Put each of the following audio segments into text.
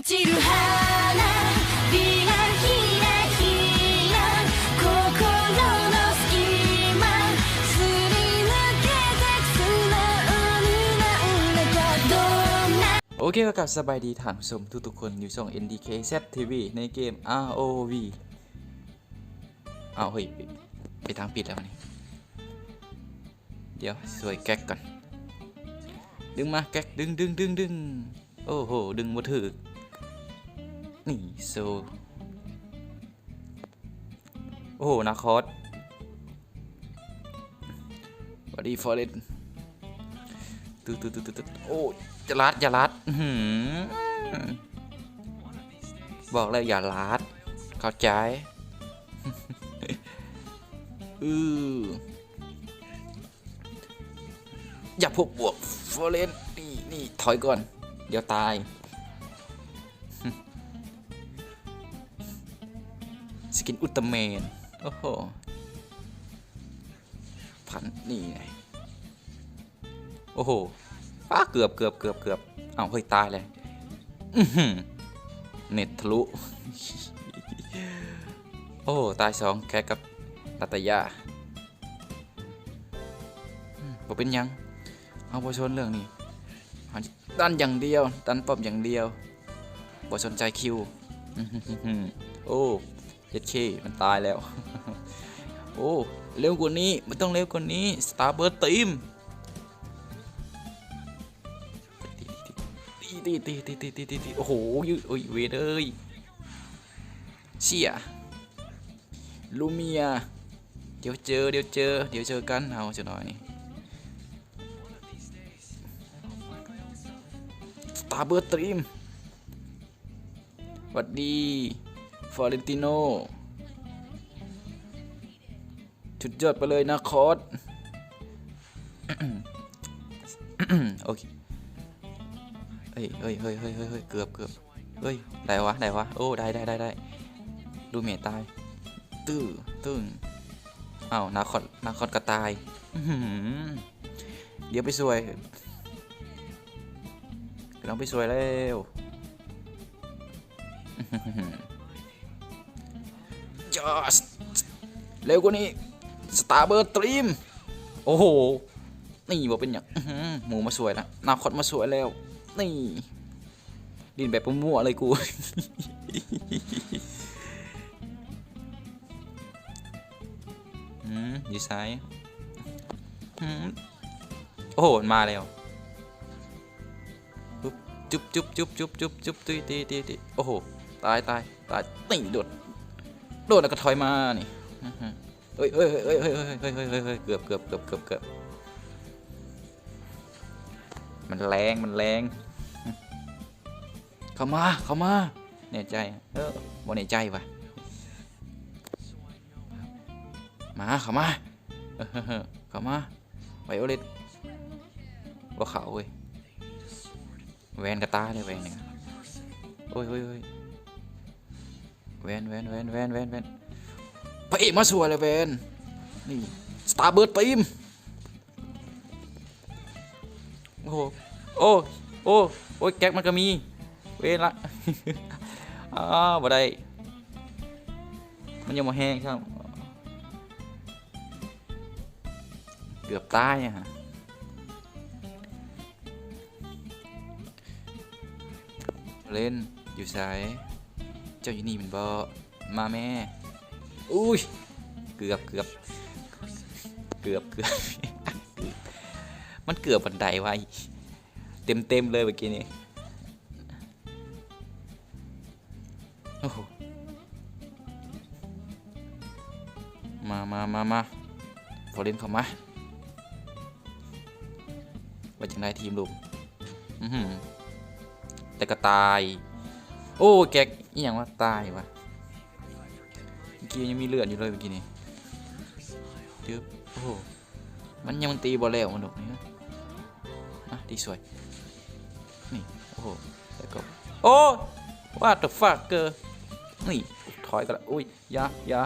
散る花火がひらひら心の隙間すり抜けて素直になれたどんな ໂອເຄ ກໍກັບສະບາຍດີທ່ານຜູ້ຊົມທຸກໆຄົນ ຢູ່ຊ່ອງ ເອັນດີເຄແຊັດ ທີວີ ໃນເກມ ອາໂອວີ. ອ້າວ ເຮີ້ຍ ໄປ ໄປທາງຜິດແລ້ວນີ້. ດຽວຊ່ວຍແກັກກ່ອນ ດຶງມາແກັກ ດຶງ ດຶງ ດຶງ ດຶງ. ໂອ້ໂຫ ດຶງບໍ່ຖືກ ນີ້ໂຊ. ໂອ້ໂຫ ນາຄອດ ຫວັດດີ ຟອເຣັດ ຕຶດໆໆໆ. ໂອ້ ຢ່າລາດ ຢ່າລາດ ອືຫື ບອກແລ້ວຢ່າລາດ ເຂົ້າໃຈ. ອື ຢ່າພວກບວກ ຟອເຣັດ ນີ້ ນີ້ ຖອຍກ່ອນ ດຽວຕາຍ. ສະກິນອຸນຕາແມນ ໂອ້ໂຫ ພັນ ນີ້ໄງ. ໂອ້ໂຫ ອ້າ ເກືອບ ເກືອບ ເກືອບ ເກືອບ. ເອົ້າ ເຮີ້ຍ ຕາຍແລ້ວ ອືຫື ເນັດທະລຸ. ໂອ້ ຕາຍສອງ ແຄກກັບລັດຕະຍາ. ອືມ ບໍ່ເປັນຫຍັງ ເຮົາບໍ່ສົນເລື່ອງນີ້ ເຮົາດັນຢ່າງດຽວ ດັນປ້ອມຢ່າງດຽວ ບໍ່ສົນໃຈຄິວ. ໂອ້ ເຈັດເຄ ມັນຕາຍແລ້ວ. ໂອ້ ເລັວກວ່ານີ້ ມັນຕ້ອງເລັວກວ່ານີ້ ສະຕາເບີດຕີມ. ຕີ ຕີ ໂອ້ໂຫ ໂອ້ຍ ເວນເອີຍ ເຊຍ ລູເມຍ ດຽວເຈີ ດຽວເຈີ ດຽວເຈີກັນ ເຮົາຈັກໜ້ອຍນີ້. ສະຕາເບີດຕີມ ຫວັດດີ ຟອເຣັນຕິໂນ. ສຸດຍອດໄປເລີຍນາຄອດ. ໂອເຄ ເຮີ້ຍ ເຮີ້ຍ ເກືອບ ເກືອບ ເຮີ້ຍ ໄດ້ວະ ໄດ້ວະ ໂອ້ ໄດ້ ໄດ້ ໄດ້ ໄດ້ ລູເມຍຕາຍ ຕື້ ຕຶ້ງ. ອ້າວ ນາຄອດ ນາຄອດກໍຕາຍ. ອືຫື ດຽວໄປຊ່ວຍ ກຳລັງໄປຊ່ວຍແລ້ວ. ເອີ ເລັວກວ່ານີ້ ສະຕາເບີດຕີມ. ໂອ້ໂຫ ນີ້ບໍ່ເປັນຫຍັງ ອືຫື ໝູມາຊ່ວຍລະ ນາຄອດມາຊ່ວຍແລ້ວ. ນີ້ຫຼິ້ນແບບມົວໆເລີຍກູ. ອືມ ຢູ່ໃສ? ອືມ ໂອ້ໂຫ ມັນມາແລ້ວ. ປຶບ ຈຸບ ຈຸບ ຈຸບ ຕຸຍ ຕີ ຕີ ຕີ ໂອ້ໂຫ ຕາຍ ຕາຍ ຕາຍ. ນີ້ ໂດດ ໂດດແລ້ວກໍຖອຍມານີ້. ອືຫື ເອີຍ ເອີຍ ເອີຍ ເກືອບ ເກືອບ ເກືອບ ເກືອບ ເກືອບ. ມັນແຮງ ມັນແຮງ. ເຂົ້າມາ ເຂົ້າມາ ແນ່ໃຈ? ເອີ ບໍ່ແນ່ໃຈວ່າ. ມາ ເຂົ້າມາ ເອີ ເຂົ້າມາ. ໄວໂອເລັດ ບໍ່ເຂົ້າເວີຍ. ແວນກໍຕາຍແລ້ວ ແວນນີ້. ໂອ້ຍ ໂອ້ຍ ໂອ້ຍ ແວນ ແວນ ແວນ ແວນ ແວນ ພະເອກມາຊ່ວຍແລ້ວ ແວນ. ນີ້ ສະຕາເບີດຕີມ. ໂອ້ໂຫ ໂອ້ ໂອ້ ໂອ້ຍ ແກັກມັນກໍມີ ເວນລະ. ອ້າ ບໍ່ໄດ້ ມັນຍັງບໍ່ແຮງຊ້ຳ. ເກືອບຕາຍອະ. ເລັນ ຢູ່ໃສ? ເຈົ້າຢູ່ນີ້ແມ່ນບໍ່? ມາແມ່. ອຸ້ຍ ເກືອບ ເກືອບ ເກືອບ ເກືອບ ມັນເກືອບປານໃດວະ? ເຕັມໆເລີຍເມື່ອກີ້ນີ້. ໂອ້ໂຫ ມາ ມາ ມາ ມາ ຟອເຣັດ ເຂົ້າມາ. ວ່າຈັ່ງໃດທີມລຸມ? ອືຫື ແຕ່ກໍຕາຍ. ໂອ້ ແກັກອີ່ຫຍັງວະ ຕາຍວະ. ເມື່ອກີ້ຍັງມີເລືອດຢູ່ເລີຍເມື່ອກີ້ນີ້. ຈຶບ ໂອ້ໂຫ ມັນຍັງຕີບໍ່ແລ້ວ ມະນຸດນີ້. ມາ ຕີຊ່ວຍ ນີ້ ໂອ້ໂຫ ແລ້ວກໍ ໂອ້ what the fuck ເກີ ນີ້ ຖອຍກັນລະ. ອຸ້ຍ ຢ່າ ຢ່າ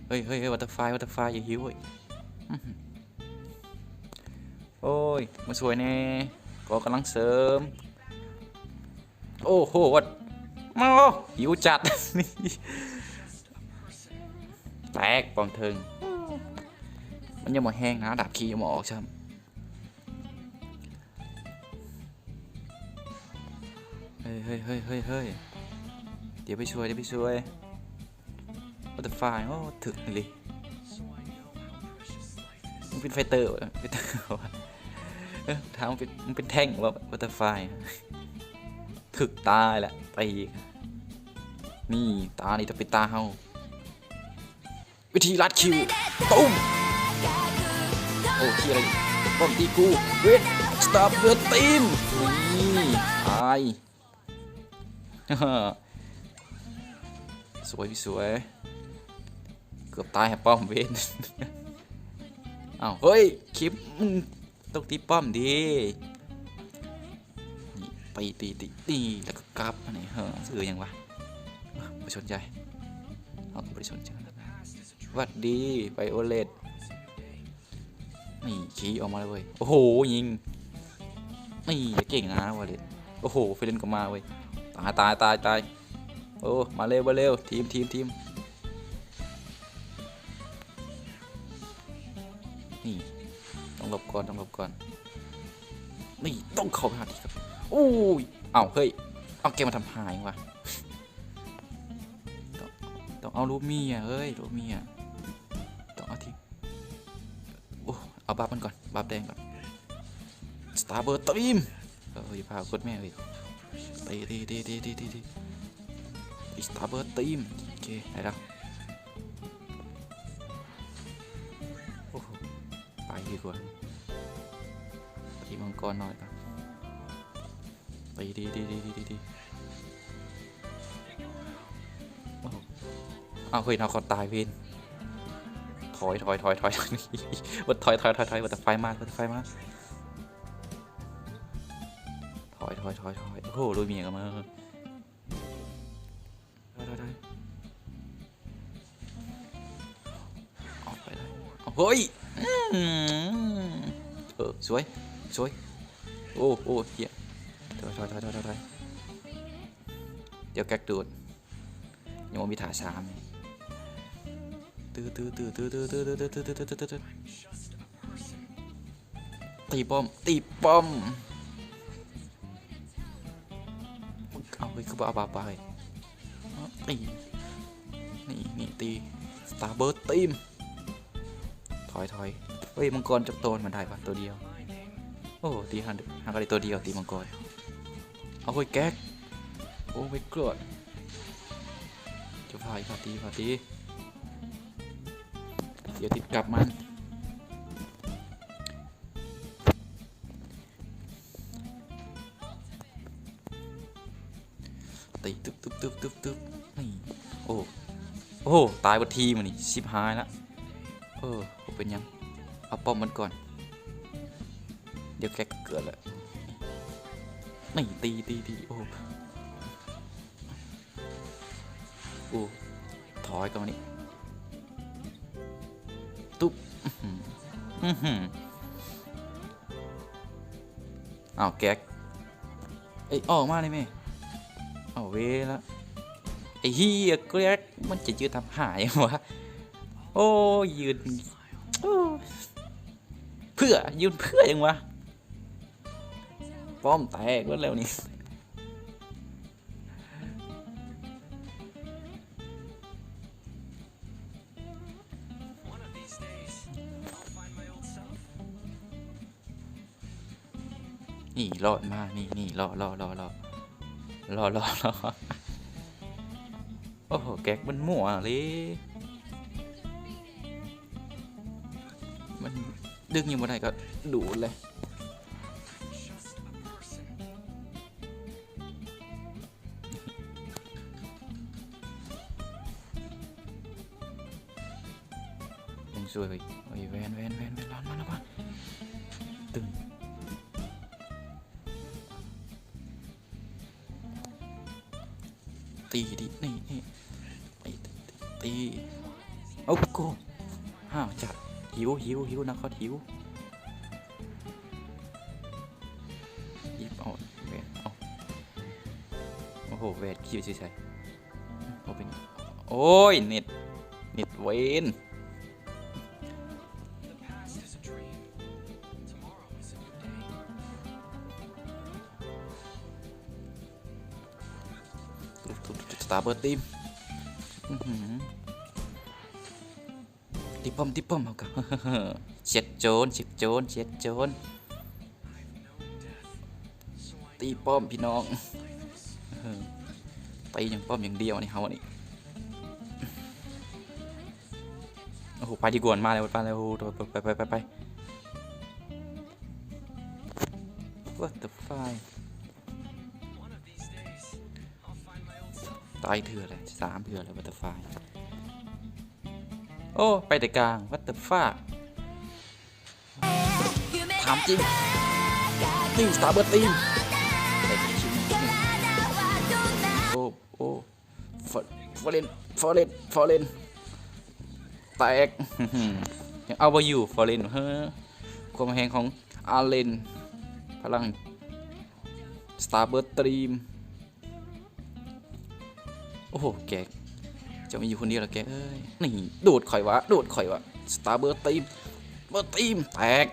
ເຮີ້ຍ ເຮີ້ຍ ເຮີ້ຍ what the fuck what the fuck ຢ່າຫິວເວີຍ. ໂອ້ຍ ມາຊ່ວຍແດ່ ຂໍກຳລັງເສີມ. ໂອ້ໂຫ ວັດ ມາ ໂອ້ ຫິວຈັດ ແຕກ ປ້ອມເທິງ ມັນຍັງບໍ່ແຮງນະ ດາບຄີຍັງບໍ່ອອກຊ້ຳ. ເຮີ້ຍ ເຮີ້ຍ ເຮີ້ຍ ເຮີ້ຍ ເຮີ້ຍ ດຽວໄປຊ່ວຍ ດຽວໄປຊ່ວຍ What the fuck ໂອ້ ຖືກອີ່ຫຼີ ມຶງເປັນໄຟເຕີ ໄຟເຕີ ເອີ ຖາມ ເປັນ ມຶງເປັນແທ້ງບໍ່ What the fuck ຖືກຕາຍແຫຼະ ໄປອີກ ນີ້ ຕານີ້ຕ້ອງເປັນຕາເຮົາ. ວິທີລັດຄິວ ຕຸ້ມ ໂອ້ ທີ່ອະໄລ ປ້ອມຕີກູ ເວດ ສະຕາເບີດ ຕີມ ນີ້ ຕາຍ ສວຍ ສວຍ ເກືອບຕາຍໃຫ້ປ້ອມເວດ ອ້າວ ເຮີ້ຍ ຄິມ ມຶງຕ້ອງຕີປ້ອມເດ້ ນີ້ ຕີ ຕີ ຕີ ຕີແລ້ວກໍກັບ ອັນນີ້ ເຮີ້ຍ ຊື່ຫຍັງວະ ບໍ່ສົນໃຈ ເຮົາກໍບໍ່ໄດ້ສົນໃຈ ຫວັດດີ ໄວໂອເລັດ ນີ້ ຂີ່ອອກມາເລີຍເວີຍ ໂອ້ໂຫ ຍິງ ນີ້ ເກັ່ງນະ ໄວໂອເລັດ ໂອ້ໂຫ ເຟຣນກໍມາເວີຍ ຕາຍ ຕາຍ ຕາຍ ຕາຍ ໂອ້ ມາເລັວ ມາເລັວ ທີມ ທີມ ທີມ ນີ້ ຕ້ອງຫຼົບກ່ອນ ຕ້ອງຫຼົບກ່ອນ ນີ້ ຕ້ອງເຂົ້າໄປຫາທີ່ກັບ ໂອ້ຍ ອ້າວ ເຮີ້ຍ ເອົາແກມາທຳຫາຫຍັງວະ ຕ້ອງ ຕ້ອງເອົາລູເມຍ ເຮີ້ຍ ລູເມຍ ຕ້ອງເອົາທີ່ ໂອ້ ເອົາບັບມັນກ່ອນ ບັບແດງກ່ອນ ສະຕາເບີດ ຕີມ ເອີ ຢ່າພາກົດແມ່ເອີຍ ຕີ ຕີ ຕີ ຕີ ຕີ ຕີ ສະຕາເບີດ ຕີມ ໂອເຄ ໄດ້ແລ້ວ ໂອ້ໂຫ ໄປດີກວ່າ ຕີມັງກອນໜ້ອຍກ່ອນ ຕີ ຕີ ຕີ ຕີ ໂອ້ໂຫ ອ້າວ ເຮີ້ຍ ນາຄອນຕາຍເວນ ຖອຍ ຖອຍ ຖອຍ ຖອຍ ຖອຍ ຖອຍ ຖອຍ ວັດ ຖອຍ ຖອຍ ຖອຍ ຖອຍ ວັດ ໄຟມາ ວັດ ໄຟມາ ຖອຍ ຖອຍ ຖອຍ ຖອຍ ໂອ້ໂຫ ລຸຍເມຍກັນມາ ໄດ້ ໄດ້ ໄດ້ ອອກໄປໄດ້ ເຮີ້ຍ ອືມ ເອີ ສວຍ ສວຍ ໂອ້ ໂອ້ ເຫ້ຍ ຖອຍ ຖອຍ ຖອຍ ຖອຍ ຖອຍ ດຽວແກັກດູດ ຍັງບໍ່ມີທ່າສາມ ຕື້ ຕື້ ຕື້ ຕື້ ຕື້ ຕື້ ຕື້ ຕື້ ຕື້ ຕີປ້ອມ ຕີປ້ອມ ເອົາ ເຮີ້ຍ ຄືບໍ່ເອົາບາບໄປ ເອົາ ຕີ ນີ້ ນີ້ ຕີ ສະຕາເບີດ ຕີມ ຖອຍ ຖອຍ ເຮີ້ຍ ມັງກອນຈັກໂຕມັນໄດ້ປະ ໂຕດຽວ ໂອ້ ຕີຫັ້ນ ຫາກໍໄດ້ໂຕດຽວ ຕີມັງກອນ ເອົາ ເຮີ້ຍ ແກັກ ໂອ້ ໄມກອດ ຈະພາອີກ ພາຕີ ພາຕີ ດຽວຕິດກັບມັນ ຕີ ຕຶບ ຕຶບ ຕຶບ ຕຶບ ຕຶບ ນີ້ ໂອ້ ໂອ້ ຕາຍເບິດທີມນີ້ ຊິບຫາຍລະ ເອີ ບໍ່ເປັນຫຍັງ ເອົາປ້ອມມັນກ່ອນ ດຽວແກັກເກີດແລ້ວ ນີ້ ຕີ ຕີ ຕີ ໂອ້ ໂອ້ ຖອຍກ່ອນນີ້ ຕຸບ ອືຫື ອືຫື ອ້າວ ແກັກ ເອີຍ ອອກມານີ້ແມ່ ເອົາເວລະ ໄອ້ເຫຍ ແກັກ ມັນຈະຢືນທຳຫາຫຍັງວະ ໂອ້ຍ ຢືນ ໂອ້ຍ ເພື່ອ ຢືນເພື່ອຫຍັງວະ ປ້ອມແຕກເບິດແລ້ວນີ້. One of these days, I'll find my old self. ນີ້ລອດມາ ນີ້ ນີ້ ລໍ ລໍ ລໍ ລໍ ລໍ ລໍ ລໍ ລໍ ໂອ້ໂຫ ແກັກມັນມົ້ວເລີຍ ມັນດຶງຍັງບໍ່ໄດ້ກໍດູດເລີຍ. ຍັງຊ່ວຍໄປ ເອີຍ ແວນ ແວນ ແວນ ແວນ ລອນມາ ລອນມາ ຕຶງ ຕີ ຕີ ນີ້ ນີ້ ໄປ ຕີ ເອົາ ໂກ ຫ້າວຈັດ ຫິວ ຫິວ ຫິວ ນາຄອດ ຫິວ. ອີບເອົາແຫວນເອົາ อ้ แวดคิว สิใส่ บ่เป็น โอ้ย เน็ต เน็ตเวน สตาร์เบิร์ดตีม อื้อหือ ตีป้อม ตีป้อม เฮากะ เช็ดโจน เช็ดโจน เช็ดโจน ตีป้อมพี่น้อง ตีอย่างป้อมอย่างเดียวนี่เฮานี่ โอ้โห ไปดีกว่า มาแล้ว ไปแล้ว โอ้โห ไป ไป ไป ไป ไป What the fuck ตายเทื่อเลย สามเทื่อเลย What the fuck โอ้ ไปแต่กลาง What the fuck ถามจริง นี่ สตาร์เบิร์ดตีม โอ้ โอ้ ฟอเรน ฟอเรน ฟอเรน แตก ยังเอาบ่อยู่ ฟอเรน เฮ้อ ความแฮงของอาเลน พลัง สตาร์เบิร์ดตีม โอ้โห แก เจ้ามีอยู่คนเดียวละแกเอ้ย นี่ โดดข่อยวะ โดดข่อยวะ สตาร์เบิร์ดตีม เบิร์ดตีม แตก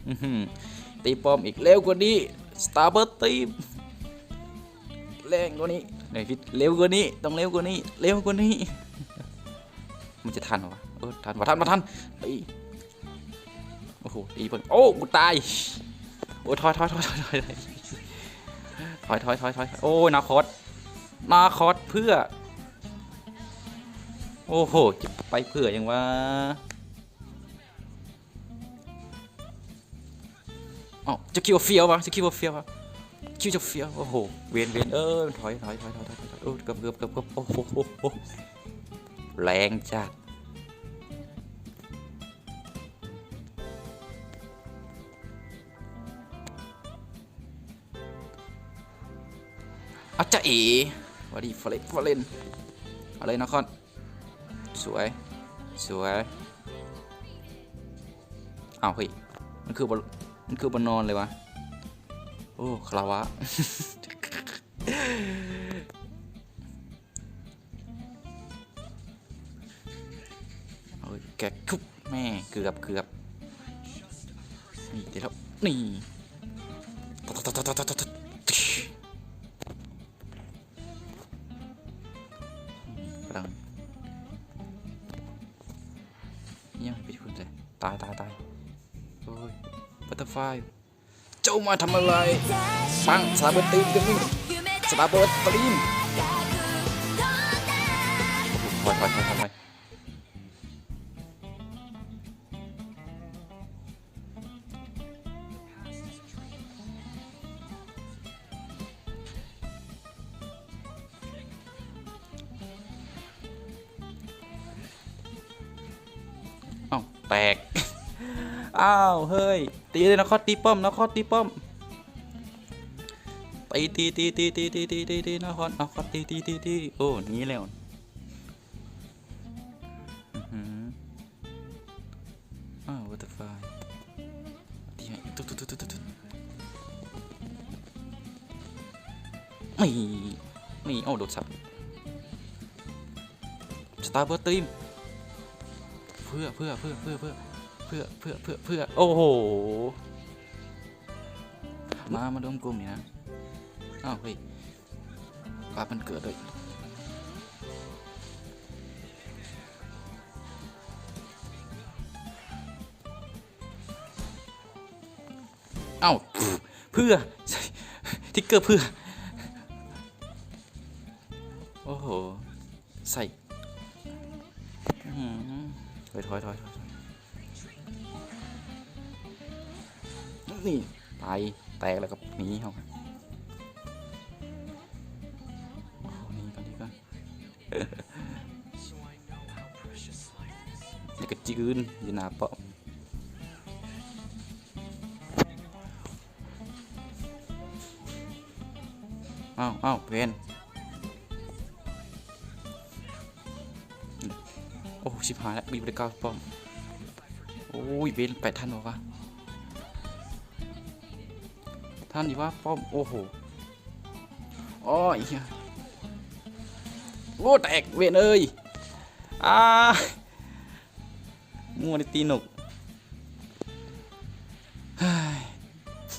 อื้อหือ ตีป้อมอีก เร็วกว่านี้ สตาร์เบิร์ดตีม แรงกว่านี้ เร็วกว่านี้ ต้องเร็วกว่านี้ เร็วกว่านี้ มันจะทันเหรอวะ เออ ทัน บ่ทัน บ่ทัน ตี โอ้โห ตีเพิ่น โอ้ กูตาย โอ้ ถอย ถอย ถอย โอ้ย นาคอส นาคอส เพื่อ โอ้โห จะไปเพื่อหยังวะ เอ้า จะคิดว่าเฟี้ยววะ จะคิดว่าเฟี้ยววะ คิดจะเฟี้ยว โอ้โห เวน เวน เอ้ย ถอย ถอย โอ้ เกือบ เกือบ เกือบ เกือบ โอ้โห โอ้โห แรงจัด อาจจะเอ หวัดดี ฟอเรน ฟอเรน เอาเลย นาคอส สวย สวย อ้าว เฮ้ย มันคือบ่ มันคือบ่นอนเลยวะ โอ้ คาราวะ เอาแกะ ทุบ แม่ เกือบ เกือบ นี่ เดี๋ยว นี่ พลัง ยังไปทุนเลย ตาย ตาย ตาย โอ้ย บัตเตอร์ฟลาย เจ้ามาทำอะไร ปัง สตาร์เบิร์ดตีมกันนี่ สตาร์เบิร์ดตีม ถอย ถอย ถอย ถอย ถอย เอ้า แตก อ้าว เฮ้ย ตีเลย นาคอส ตีป้อม นาคอส ตีป้อม ตี ตี นาคอส นาคอส ตี ตี ตี ตี โอ้ หนีแล้ว อื้อหือ อ้าว what the fuck นี่ นี่ โอ้ โดนสับ สตาร์เบิร์ดตีม เพื่อ เพื่อ โอ้โห มา มาดมกลุ่มนี่นะ อ้าว เฮ้ย ปามันเกิดเลย เอ้า เพื่อ ใส่ ทิกเกอร์เพื่อ โอ้โห ใส่ อื้อหือ ถอย ถอย ถอย ถอย นี่ ไป แตกแล้วก็หนีเฮา โอ้โห หนีก่อน หนีก่อน แล้วก็จืนอยู่หน้าป้อม อ้าว อ้าว เวน โอ้ ชิบหายแล้ว มีบริการป้อม โอ้ย เวน ไปทันบ่วะ ทันอยู่วะ ป้อม โอ้โห ໂອ້ຍ ໂອ້ ແຕກ ເວນເອີຍ ອາ ງົວໄດ້ຕີນົກ.